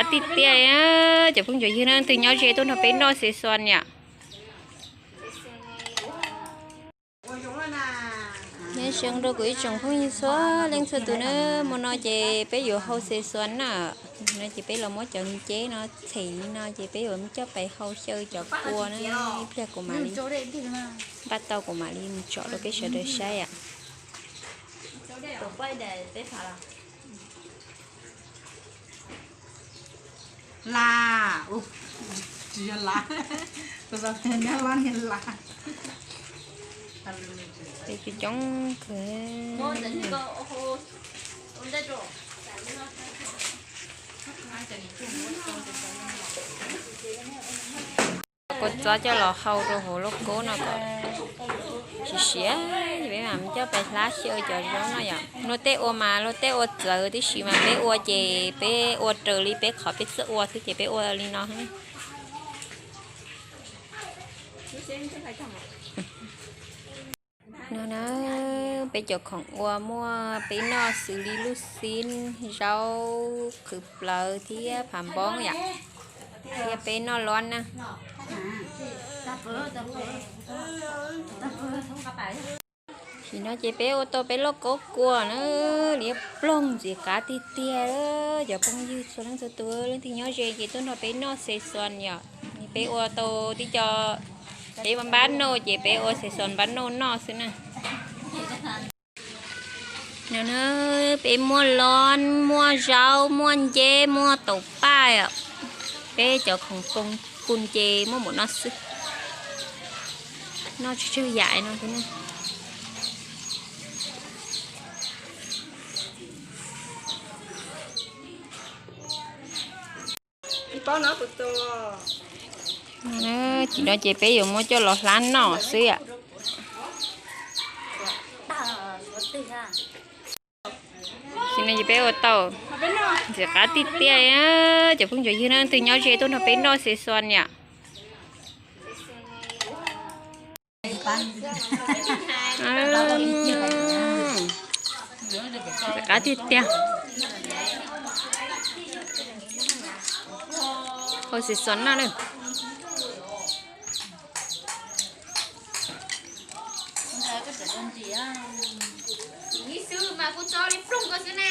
Tiag tiag, cov phooj ywg, leej twg nyob ze tuaj nrog peb noj xes xuas yom. Nyob zoo rau kuv ib tsoom phooj ywg txhua leej txhua tus na, hmo no ces peb yuav hau xes xuas na. No ces peb los muab cov nceb no txhem li no ces peb yuav coj pais hau xyaw cov kua na, ib pliag kuv mam li npaj tau kuv mam li mus tsom rau peb sawv daws saib yom. Las, tsis yog las, tus xav tias nyob lab niag las. Coob coob kawg. Kua txob coj los hau rau hauv lauj kaub no kom siav siav, peb mam coj pais hlab xyaw cov zaub no yom. Luag tej ua mas luag tej ua txawv tib si mas peb ua ces peb ua raws li peb qhov peb txawj ua xwb ces peb ua li no. No na, peb cov khoom ua muaj peb noj xws li lub xib, zaub, qhwv plawv thiab phav npoob yom, thiab peb noj lob na. Sim no ces peb ua tau peb lauj kaub kua na, liab ploog ntxim qab tiag tiag. Cov phooj ywg txhua leej txhua tus, leej twg nyob ze ces tuaj nrog peb noj xes xuas yom. Peb ua tau tib co, peb npab nauj ces peb ua xes xuas npab nauj noj xwb na. No na, peb muaj lob, muaj zaub, muaj nceb, muaj taum paj os. Peb cov khoom koos pun ces muaj npaum no xwb. Noj tsawg tsawg yam no xwb na. Tam sim no ces peb yuav muab coj los hlab noj xwb yom. Tam sim no ces peb ua tau ntxim qab tiag tiag. Cov phooj ywg, leej twg nyob ze tuaj nrog peb noj xes xuas yom. Ntxim qab tiag tiag. Hau xes xuas noj na. Ib xwb mas kuv tso li ploog ko xwb na.